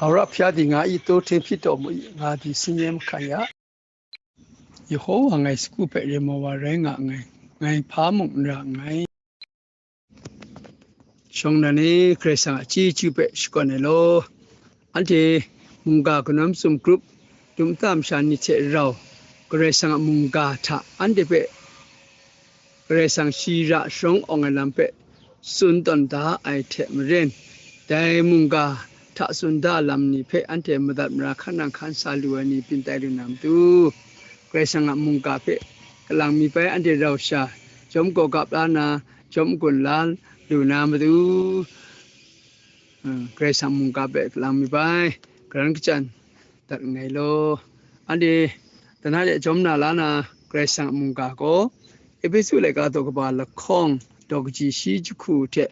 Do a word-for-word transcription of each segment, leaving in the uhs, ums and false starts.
Ara hpya di nga i, taw hte hpyi taw mu i, nga di si nye mahkan ya. Yehowa ngai sagu hpe remo wa rai nga nngai, ngai hpa mung n ra nngai. Shawng na ni, Karai Kasang a chyeju hpe shakawn ai law. Anhte mungga kanawn mazum grup, dum nta masha ni hte rau, Karai Kasang a mungga hta anhte hpe Karai Kasang shi ra sharawng awng ai lam hpe tsun tawn da ai hte maren, dai mungga hta tsun da lam ni hpe anhte madat mara hkan nang hkan sa lu ai ni byin tai lu na matu, Karai Kasang a mungga hpe kalang mi bai anhte rau sha jawm gaw gap la na, jawm n-gun la lu na matu, uh, Karai Kasang mungga hpe kalang mi bai, karan kachyan dat nngai law. Anhte dana de jawm na la na Karai Kasang a mungga gaw, Ehpesu laika daw kaba lahkawng daw kaji shi jahku hte,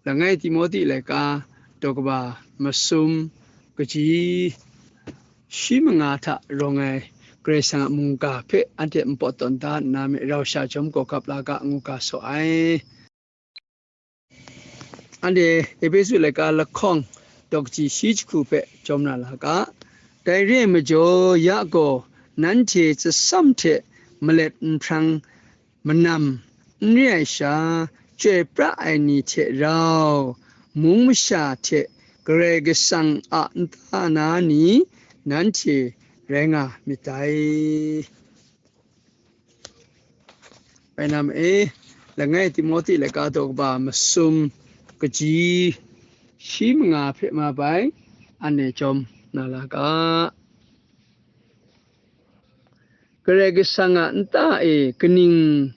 langai Timohti laika daw kaba masum kaji shi manga hta rawng ai Karai Kasang a mungga hpe anhte npawt tawn da nna me rau sha jawm gaw gap la ga ngu ga saw ai. Anhte Ehpesu laika lahkawng daw kaji shi jahku hpe jawm na la ga. Dai re ai majaw, ya gaw nanhte tsasam hte malet nhprang manam n re ai sha, chyoi pra ai ni hte rau, mung masha hte Karai Kasang a nta na ni nanhte rai nga myit dai. Bai na ma e, langai Timohti laika daw kaba masum kaji shi manga hpe ma bai, anhte jawm na la ga. Karai Kasang a nta e kaning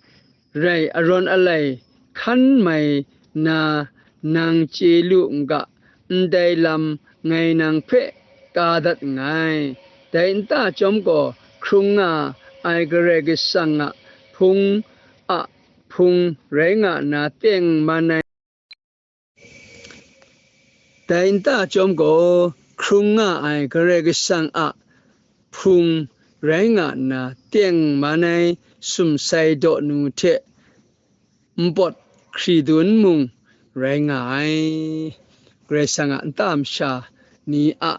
rai arawn alai hkan mai na nang chye lu n ga, ndai lam ngai nang hpe ka dat nngai. Dai nta chyawm gaw hkrung nga ai Karai Kasang a Hpung a Hpung rai nga nna tengman ai. Dai nta chyawm gaw, hkrung nga ai Karai Kasang a Hpung rai nga nna, tengman ai sumsai daw nu hte npawt hkridun mung rai nga ai. Karai Kasang a nta masha ni a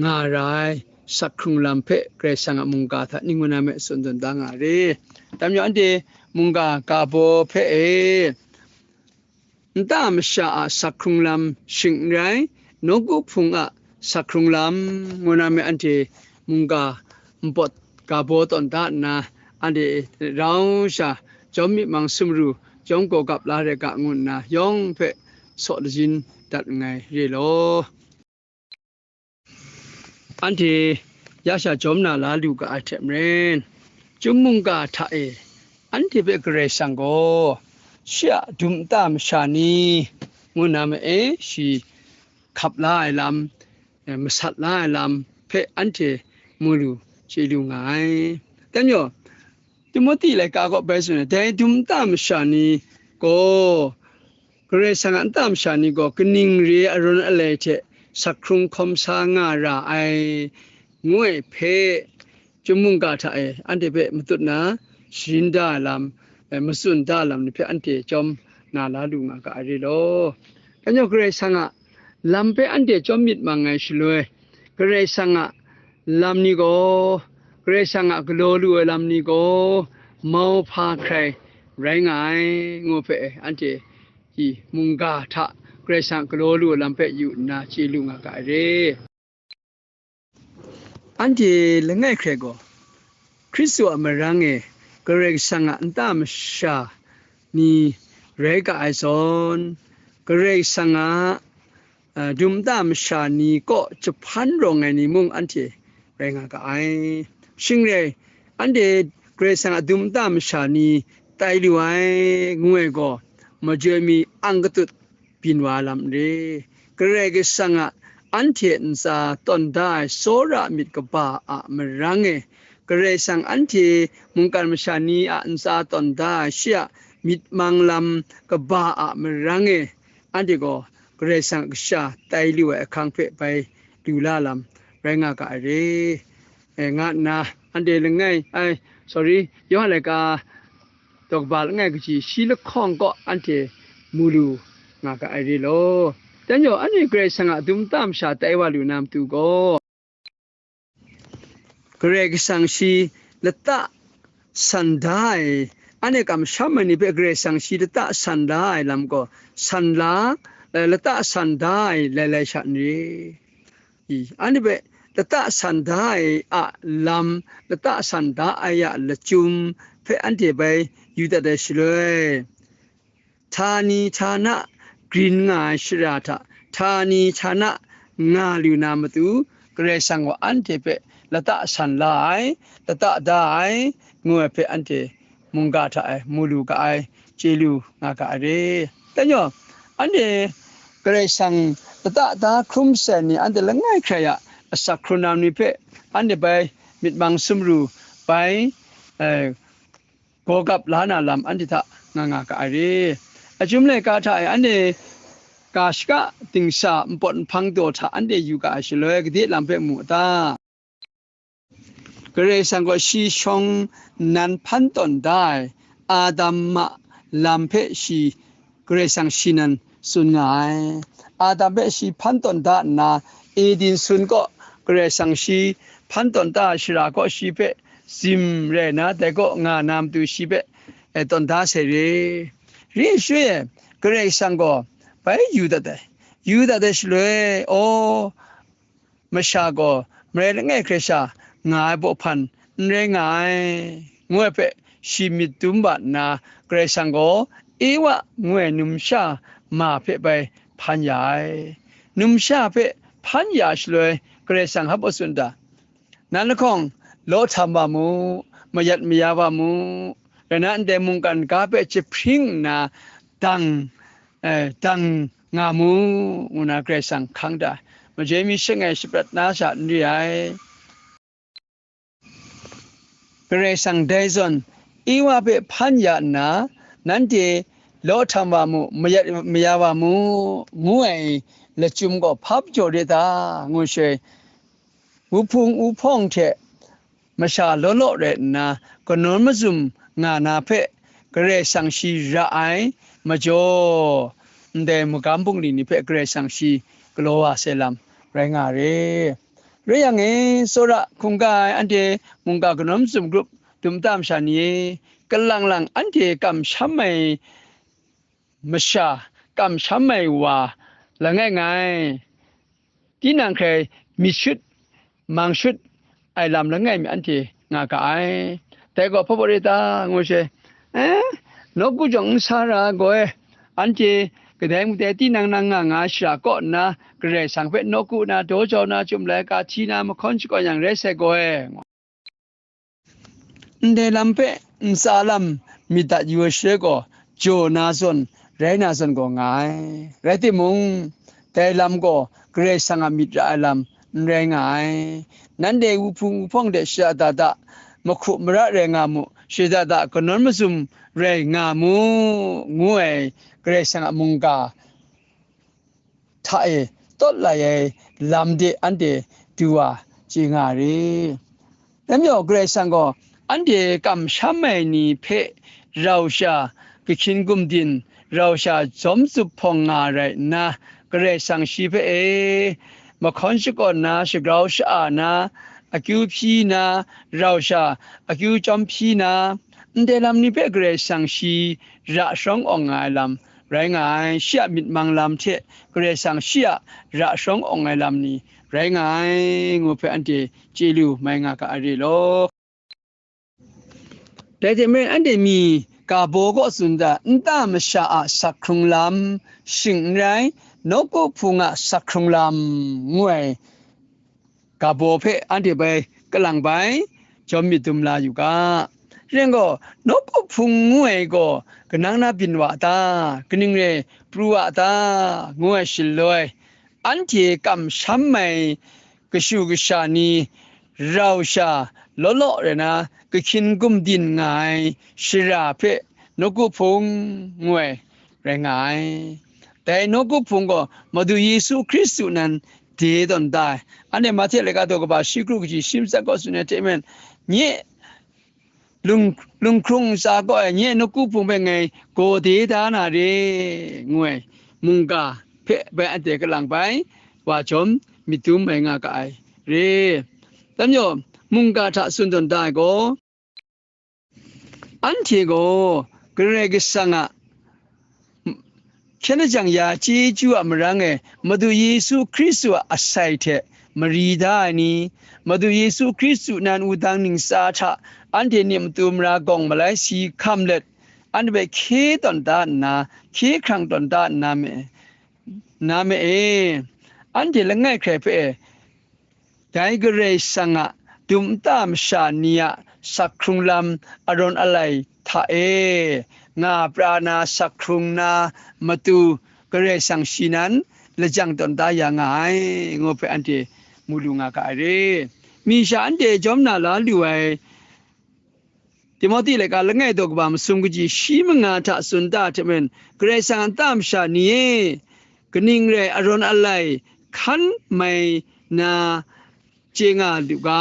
nga ra ai sak hkrung lam hpe Karai Kasang a mungga hta ning ngu na me tsun tawn da nga re. Dai majaw, anhte mungga ga baw hpe e, nta masha a sak hkrung lam shing n rai, nawku hpung a sak hkrung lam ngu na me anhte mungga npawt ga baw tawn da nna, anhte rau sha jawm myit mang sumru, jawm gaw gap la re ga ngu nna yawng hpe saw lajin dat nngai re law. Anhte ya sha jawm na la lu ga ai hte maren, chyum mungga hta e anhte hpe Karai Kasang gaw shi a dum nta masha ni ngu na ma e, shi hkap la ai lam, eh, masat la ai lam hpe anhte mu lu chye lu nga ai. Dai majaw, Timohti laika kaw bai tsun ai, dai dum nta masha ni gaw, Karai Kasang a nta masha ni gaw kaning re ai arawn alai hte sak hkrung hkawm sa nga ra ai, ngu ai hpe, chyum mungga hta e anhte hpe matut na, sharin da ai lam, eh, matsun da ai lam ni hpe anhte jawm na la lu nga ga ai re law. Dai majaw, Karai Kasang a lam hpe anhte jawm myit mang ai shaloi, Karai Kasang a lam ni gaw, Karai Kasang a galaw lu ai lam ni gaw, mauhpa hkrai rai nga ai, ngu hpe anhte mungga hta Karai Kasang a galaw lu ai lam hpe yu nna chye lu nga ga ai re. Anhte langai hkrai gaw, Hkristu a marang e Karai Kasang a nta masha ni rai ga ai zawn, Karai Kasang a a, dum nta masha ni kaw jahpan rawng ai ni mung anhte rai nga ga ai. Shing rai, anhte Karai Kasang a dum nta masha ni tai lu ai, ngu ai gaw, majoi mi ang katut byin wa lam n re. Karai Kasang a anhte ntsa tawn da ai tsawra myit kaba a marang e, Karai Kasang anhte mungkan masha ni a ntsa tawn da ai shi a myit mang lam kaba a marang e, anhte gaw Karai Kasang a kasha tai lu ai ahkang hpe bai lu la lam rai nga ga ai re, eh, nga nna, anhte langai, ai, sorry, Yawhan laika daw kaba langai kaji shi lahkawng kaw anhte mu lu nga ga ai re law. Dan yawng anhte Karai Kasang a dum nta masha tai wa lu na matu gaw, Karai Kasang shi lata san da ai, anhte kamsham ai ni hpe Karai Kasang shi lata san da ai lam gaw, san la, eh, lata san da ai lailai sha n re? I, anhte hpe lata san da ai a lam, lata san da ai a lachyum hpe anhte bai yu dat ai shaloi, htani htana grin nga ai shara hta, htani htana nga lu na matu, Karai Kasang gaw anhte hpe lata san la ai, lata da ai, ngu ai hpe anhte mungga hta e mu lu ga ai, chye lu nga ga ai re. Dan yawng, anhte Karai Kasang lata da hkrum sai ni, anhte langai hkrai a asak hkrun na ni hpe anhte bai myit mang sumru bai, eh, gaw gap la na lam anhte hta nga nga ga ai re. Achyum laika hta e anhte ga shaka dingsa npawt nhpang daw hta anhte yu ga ai shaloi, gade lam hpe mu a ta? Karai Kasang gaw shi shawng nan hpan tawn da ai Adam a lam hpe shi Karai Kasang shi nan tsun nga ai. Adam hpe shi hpan tawn da nna, Eden sun kaw Karai Kasang shi hpan tawn da ai shara kaw shi hpe zim rai nna, dai kaw nga na matu shi hpe, eh, tawn da sai re. Ri shaloi e, Karai Kasang gaw bai yu dat ai. Yu dat ai shaloi, aw, masha gaw marai langai hkrai sha nga ai baw hpan n rai nga ai, ngu ai hpe shi myit dum wa nna, Karai Kasang gaw Ewa ngu ai numsha ma hpe bai hpan ya ai. Numsha hpe hpan ya shaloi, Karai Kasang hpa tsun ta? Nan lahkawng law htam wa mu, mayat maya wa mu, rai nna ndai mungkan ga hpe jahpring nna dang, eh, dang nga mu, ngu na Karai Kasang hkang da ai. Majoi mi shangai shaprat na sha n re ai. Karai Kasang dai zawn, Ewa hpe hpan ya nna, nanhte law htam wa mu, mayat maya wa mu, ngu ai lachyum gaw hpa majaw re ta? Ngu shaloi, wuhpung wuhpawng hte masha law law rai nna, kanawn mazum nga na hpe Karai Kasang shi ra ai majaw, ndai magam bungli ni hpe Karai Kasang shi galaw wa sai lam rai nga re. Rai yang e, tsawra hkungga ai anhte mungga kanawn mazum grup dum nta masha ni e, kalang lang anhte kamsham ai masha, kamsham ai wa langai ngai, tinang hkrai myit shut, mang shut ai lam langai mi anhte nga ga ai. Dai gaw hpa baw re ta, ngu she, eh, nawku jawng n sa ra gaw e, anhte kadai mung dai tinang nang nga nga ai shara kaw nna, Karai Kasang hpe nawku na, daw jau na, chyum laika hti na, mahkawn shakawn yang rai sai gaw e. Ndai lam hpe ntsa lam myit dat yu ai shaloi gaw, jaw na zawn, rai na zawn gaw nga ai. Rai timung, dai lam gaw Karai Kasang a myit ra ai lam n rai nga ai. Nanhte wuhpung wuhpawng hte shada da, mahku mara rai nga mu, shada da kanawn mazum rai nga mu, ngu ai Karai Kasang a mungga hta e tawt lai ai lam de anhte du wa chye nga re. Dai majaw, Karai Kasang gaw anhte kamsham ai ni hpe rau sha kahkyin gumdin, rau sha jawm zup hpawng nga rai nna, Karai Kasang shi hpe e mahkawn shakawn na, shagrau sha-a na, akyu hpyi na, rau sha akyu chyawm hpyi na, ndai lam ni hpe Karai Kasang shi ra sharawng awng nga ai lam rai nga ai, shi a myit mang lam hte Karai Kasang shi a ra sharawng awng ai lam ni rai nga ai, ngu hpe anhte chye lu mai nga ga ai re law. Dai hte maren, anhte mi ga baw kaw tsun da, nta masha a sak hkrung lam, shing n rai, nawku hpung a sak hkrung lam, ngu ai ga baw hpe anhte bai kalang bai jawm myit dum la yu ga. Rai gaw, nawku hpung ngu ai gaw kanang na byin wa ta? Kaning rai pru wa ta? Ngu ai shaloi, anhte kamsham ai kashu kasha ni rau sha law law rai na, kahkyin gumdin nga ai shara hpe nawku hpung ngu ai rai nga ai. Dai nawku hpung gaw Madu Yesu Hkristu nan de tawn da ai. Anhte Mahte laika daw kaba shi kru kaji shi matsat kaw tsun ai hte maren, nye lung, lunghkrung ntsa kaw ai nye nawku hpung hpe ngai gaw de da na re, ngu ai mungga hpe bai anhte kalang bai wa jawm myit dum mai nga ga ai re. Dan majaw, mungga hta tsun tawn da ai gaw, anhte gaw Karai Kasang a hkyen lajang ya chyeju a marang e Madu Yesu Hkristu a asai hte mari da ai ni, Madu Yesu Hkristu nan wudang ntsa hta anhte ni matu mara gawng malai si hkam let, anhte hpe hkye tawn da nna, hkye hkrang tawn da nna me, na me e, anhte langai hkrai hpe e, dai Karai Kasang a dum nta masha ni a sak hkrung lam arawn alai hta e nga pra na sak hkrung na matu Karai Kasang shi nan lajang tawn da ya nga ai, ngu hpe anhte mu lu nga ga ai re. Mi sha anhte jawm na la lu ai Timote laika langai daw kaba masum kaji shi manga hta tsun da hte maren, Karai Kasang a nta masha ni e, kaning rai arawn alai hkan mai na chye nga lu ga.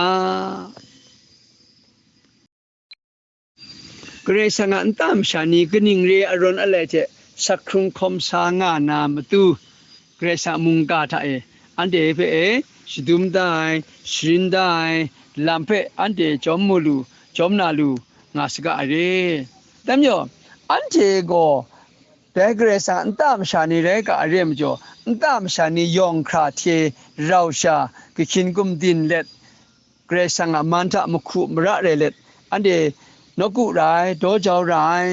Karai Kasang a nta masha ni kaning re arawn alai hte sak hkrung hkawm sa nga na matu, Karai Kasang a mungga hta e anhte hpe e shadum da ai, sharin da ai lam hpe anhte jawm mu lu, jawm na lu nga saga ai re. Dan majaw, anhte gaw dai Karai Kasang a nta masha ni rai ga ai re majaw, nta masha ni yawng hkra hte rau sha, kahkyin gumdin let, Karai Kasang a man hta mahku mara rai let, anhte nawku ra ai, daw jau ra ai,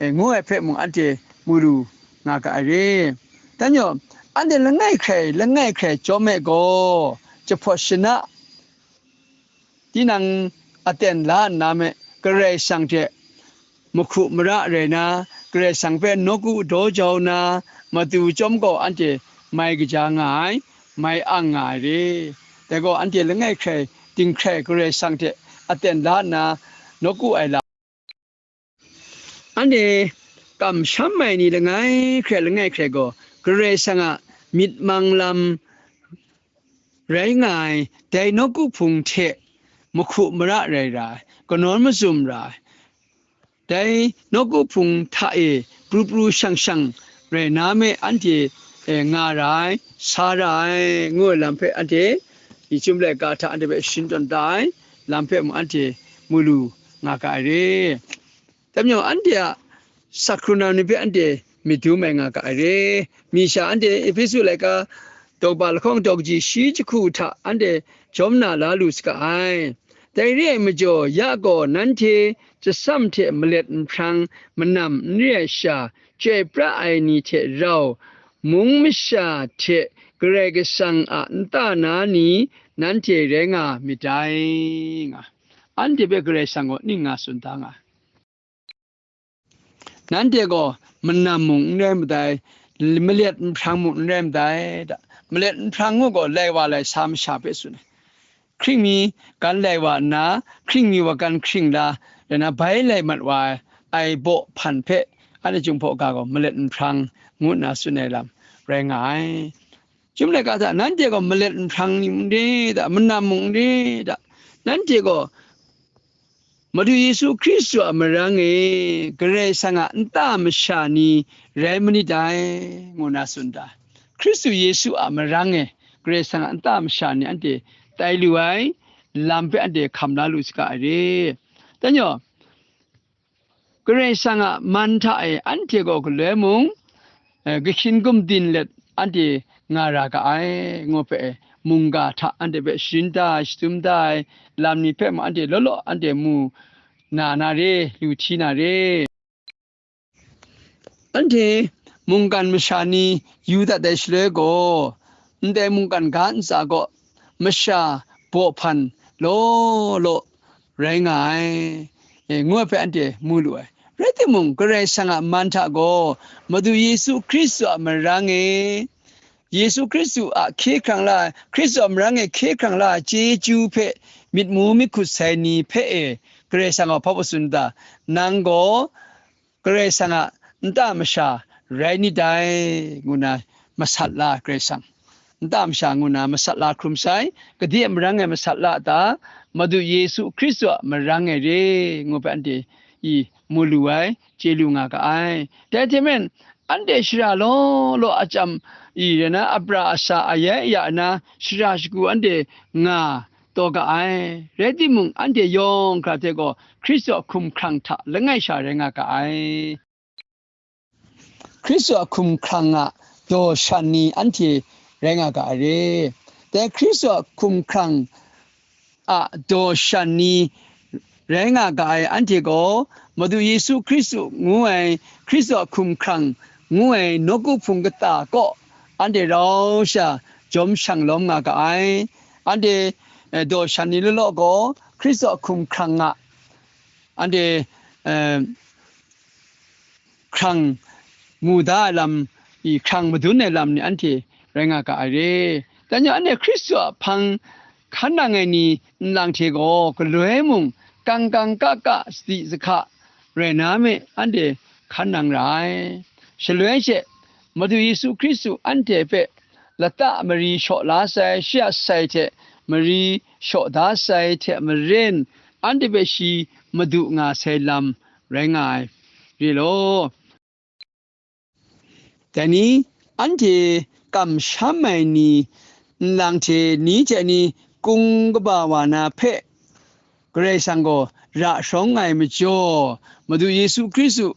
e, ngu ai hpe mung anhte mu lu nga ga ai re. Dan majaw, anhte langai hkrai, langai hkrai chyawm e gaw, jahpawt shana tinang aten la nna me, Karai Kasang hte mahku mara rai na, Karai Kasang hpe nawku daw jau na matu chyawm gaw anhte mai kaja nga ai, mai ang nga ai re. Dai gaw anhte langai hkrai dinghkrai Karai Kasang hte aten la nna nawku ai lam, anhte kamsham ai ni langai hkrai langai hkrai gaw Karai Kasang a myit mang lam rai nga ai, dai nawku hpung hte mahku mara rai ra ai, kanawn mazum ra ai, dai nawku hpung hta e pru pru shang shang rai na me anhte, e, nga ra ai, sa ra ai, ngu ai lam hpe anhte, i chyum laika hta anhte hpe sharin tawn da ai lam hpe mung anhte mu lu nga ga ai re. Dan majaw, anhte a sak hkrung lam ni hpe anhte myit dum ai nga ga ai re. Mi sha anhte Ehpesu laika daw kaba lahkawng daw kaji shi jahku hta anhte jawm na la lu saga ai. Dai re ai majaw, ya gaw nanhte chyasam hte malet nhprang manam n re ai sha, chyoi pra ai ni hte rau, mung masha hte Karai Kasang a nta na ni nanhte rai nga myit dai, nga. Anhte hpe Karai Kasang gaw ning nga tsun da nga ai. Nanhte gaw manam mung n rai madai, malet nhprang mung n rai madai, da. Malet nhprang ngu gaw, lai wa lai sa masha hpe tsun ai. Hkring mi gan lai wa nna, hkring mi wa gan hkring la, rai na, bai lai mat wa ai, ai baw hpan hpe, anhte Jinghpaw ga gaw malet nhprang ngu nna tsun ai lam rai nga ai. Chyum laika hta, nanhte gaw malet nhprang ni n re da, manam mung n re da, nanhte gaw Madu Yesu Hkristu a marang e Karai Kasang a nta masha ni rai manit dai, ngu na tsun da. Hkristu Yesu a marang e Karai Kasang a nta masha ni anhte tai lu ai lam hpe anhte hkam la lu saga ai re. Dan majaw, Karai Kasang a man hta e anhte gaw galoi mung, eh, kahkyin gumdin let anhte nga ra ga ai, ngu hpe, mungga hta anhte hpe sharin da ai, shadum da ai lam ni hpe mung anhte law law anhte mu na na re, lu hti na re. Anhte mungkan masha ni yu dat ai shaloi gaw, ndai mungkan ga ntsa gaw masha baw hpan law law rai nga ai, e, ngu ai hpe anhte mu lu ai. Rai timung, Karai Kasang a man hta gaw Madu Yesu Hkristu a marang e, Yesu Hkristu a hkye hkrang la ai, Hkristu a marang e hkye hkrang la ai chyeju hpe myit mu myit hkut sai ni hpe e, Karai Kasang gaw hpa baw tsun da, nang gaw Karai Kasang a nta masha rai nit dai, ngu na masat la Karai Kasang. Nta masha ngu na masat la hkrum sai, gade a marang e masat la ta, Madu Yesu Hkristu a marang e re, ngu hpe anhte i mu lu ai, chye lu nga ga ai. Dai hte maren, anhte shara law law a chyam i rai na, abra asa ayai aya na shara shagu anhte nga taw ga ai. Rai timung, anhte yawng hkra hte gaw Hkristu a hkumhkrang hta langai sha rai nga ga ai. Hkristu a hkumhkrang a daw shan ni anhte rai nga ga ai re. Dai Hkristu a hkumhkrang a daw shan ni rai nga ga ai anhte gaw, Madu Yesu Hkristu ngu ai, Hkristu a hkumhkrang ngu ai nawku hpung kata kaw anhte rau sha jawm shang lawm nga ga ai. Anhte, eh, daw shan ni law law gaw, Hkristu a hkumhkrang a anhte, eh, hkrang mu da ai lam, i hkrang madun ai lam ni anhte rai nga ga ai re. Dan yawng anhte Hkristu a hpang hkan nang ai ni nlang hte gaw galoi mung kang kang ka ka sadi sahka rai na me, anhte hkan nang ra ai. Shaloi she, Madu Yesu Hkristu anhte hpe lata mari shaw la sai, shi a sai hte mari shaw da sai hte maren, anhte hpe shi madu nga sai lam rai nga ai re law. Dai ni, anhte kamsham ai ni nlang hte ni hte ni kung kaba wa na hpe, Karai Kasang gaw ra sharawng ai majaw, Madu Yesu Hkristu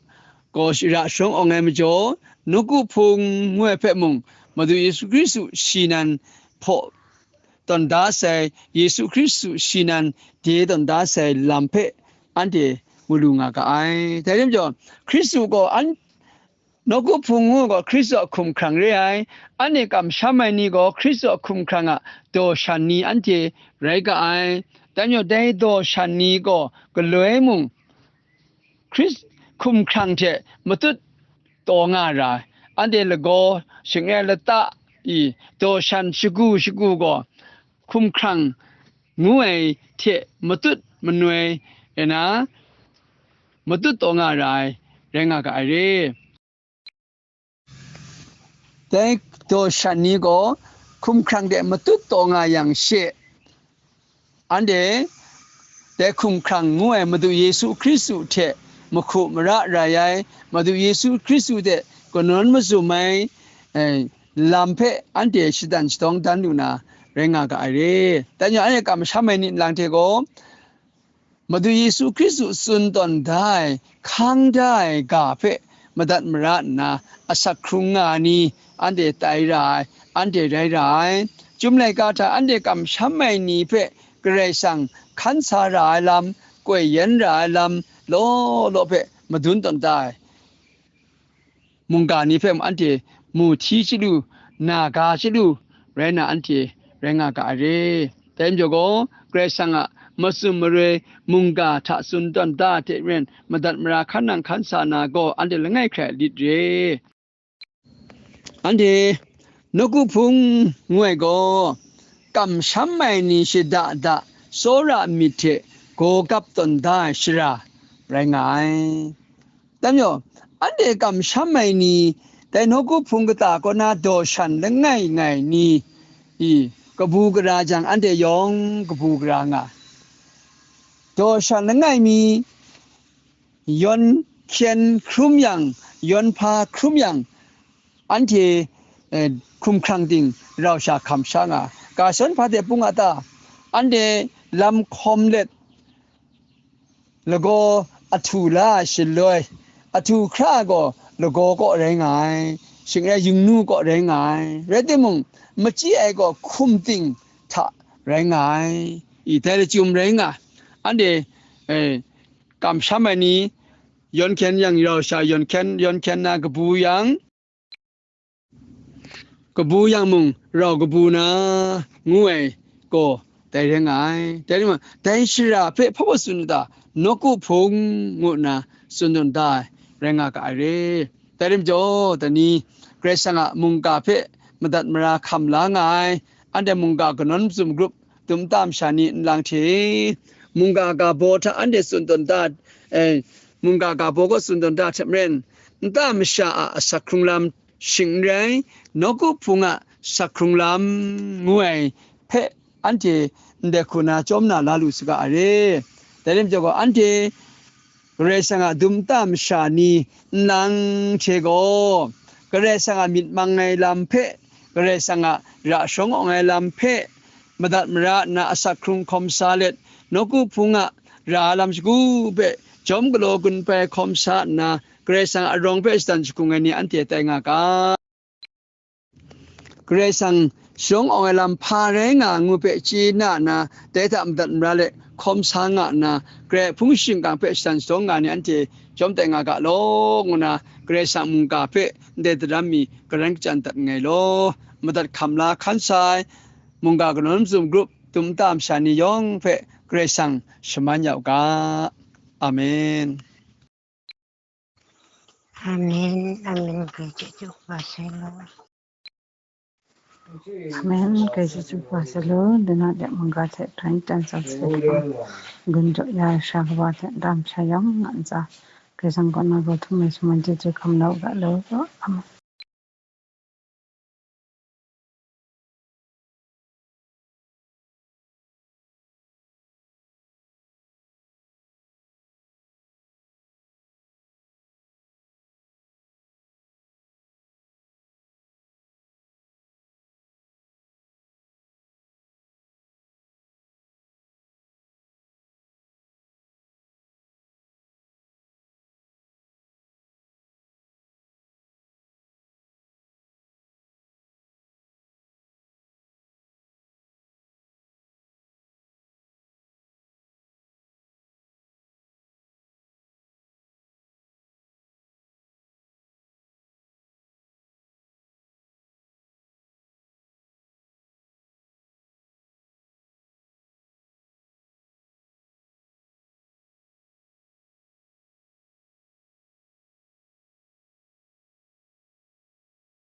gaw ra sharawng awng ai majaw, nawku hpung ngu ai hpe mung, Madu Yesu Hkristu shi nan hpaw tawn da sai, Yesu Hkristu shi nan de tawn da sai lam hpe anhte mu lu nga ga ai. Dai rai majaw, Hkristu gaw an, nawku hpung ngu gaw Hkristu a hkumhkrang re ai, anhte kamsham ai ni gaw Hkristu a hkumhkrang a daw shan ni anhte rai ga ai. Dan yawng dai daw shan ni gaw galoi mung Hkris-, hkumhkrang hte matut taw nga ra ai, anhte lagaw shingrai lata i daw shan shagu shagu gaw hkumhkrang ngu ai hte matut manoi rai na, matut taw nga ra ai, rai nga ga ai re. Dai daw shan ni gaw hkumhkrang de matut taw nga yang she, anhte dai hkumhkrang ngu ai Madu Yesu Hkristu hte mahku mara rai ai, Madu Yesu Hkristu de kanawn mazum ai, eh, lam hpe anhte shatan shatawng dan lu na rai nga ga ai re. Dan yawng anhte kamsham ai ni nlang hte gaw, Madu Yesu Hkristu tsun tawn da ai, hkang da ai ga hpe madat mara nna, asak hkrung nga ai ni, anhte tai ra ai, anhte rai ra ai. Chyum laika hta anhte kamsham ai ni hpe Karai Kasang hkan sa ra ai lam, koi yen ra ai lam, law law hpe madun tawn da ai mungga ni hpe mung anhte mu hti chyalu, na ga chyalu rai na anhte rai nga ga ai re. Dai majaw gaw, Karai Kasang a matsun maroi mungga hta tsun tawn da hte maren, madat mara hkan nang hkan sa na gaw, anhte langai hkrai lit re. Anhte nawku hpung ngu ai gaw, kamsham ai ni shada da tsawra myit hte gaw gap tawn da ai shara rai nga ai. Dan yawng, anhte kamsham ai ni, dai nawku hpung kata kaw na daw shan langai ngai ni, i, kabu gara jang, anhte yawng kabu gara nga ai. Daw shan langai mi, yawn hkyen hkrum yang, yawn hpa hkrum yang, anhte, eh, hkumhkrang ting rau sha hkam sha nga ai. Ga shawn hpa de pung a ta? Anhte lam hkawm let, lagaw ahtu la ai shaloi, ahtu hkra ai gaw lagaw kaw rai nga ai, shing rai yingnu kaw rai nga ai, rai timung, machyi ai gaw hkum ting hta rai nga ai, i dai lachyum rai nga ai. Anhte, eh, kamsham ai ni, yawn hkyen yang rau sha yawn hkyen, yawn hkyen na kabu yang, kabu yang mung rau kabu na ngu ai gaw dai rai nga ai. Dai rai nga, dai shara hpe hpa wa tsun u ta? Nawku hpung ngu nna tsun tawn da ai rai nga ga ai re. Dai rai majaw, dai ni, Karai Kasang a mungga hpe madat mara hkam la nga ai, anhte mungga kanawn mazum grup dum nta masha ni nlang hte, mungga ga baw hta anhte tsun tawn da, eh, mungga ga baw kaw tsun tawn da hte maren, nta masha a asak hkrung lam shing n rai, nawku hpung a asak hkrung lam ngu ai hpe anhte ndai hku na chyawm na la lu saga a re. Dai rai majaw gaw, anhte Karai Kasang a dum nta masha ni nlang hte gaw, Karai Kasang a myit mang ai lam hpe Karai Kasang a ra sharawng awng ai lam hpe madat mara nna asak hkrung hkawm sa let, nawku hpung a ra lam shagu hpe jawm galaw gun pai hkawm sa nna, Karai Kasang a arawng hpe shatan shagung ai ni anhte tai nga ga. Karai Kasang sharawng awng ai lam hpa rai nga ngu hpe chye na nna, dai hta madat mara let hkawm sa nga nna, Karai a hpung shingkang hpe shatan shadawng nga ni anhte jawm tai nga ga law, ngu na Karai Kasang mungga hpe ndai daram mi garan kachyan dat nngai law. Madat hkam la hkan sai, mungga kanawn mazum grup dum nta masha ni yawng hpe Karai Kasang shaman ya u ga. Amen. Amen, amen, gai chyeju kaba sai law. Amen, gai chyeju kaba sai law. Dana de mungga hte hkrai tan sa sai law. Gun jaw ya sha kaba hte dam sha yawng nga ntsa, Karai Kasang kaw na gaw htum ai shaman chyeju hkam la u ga law. Amen.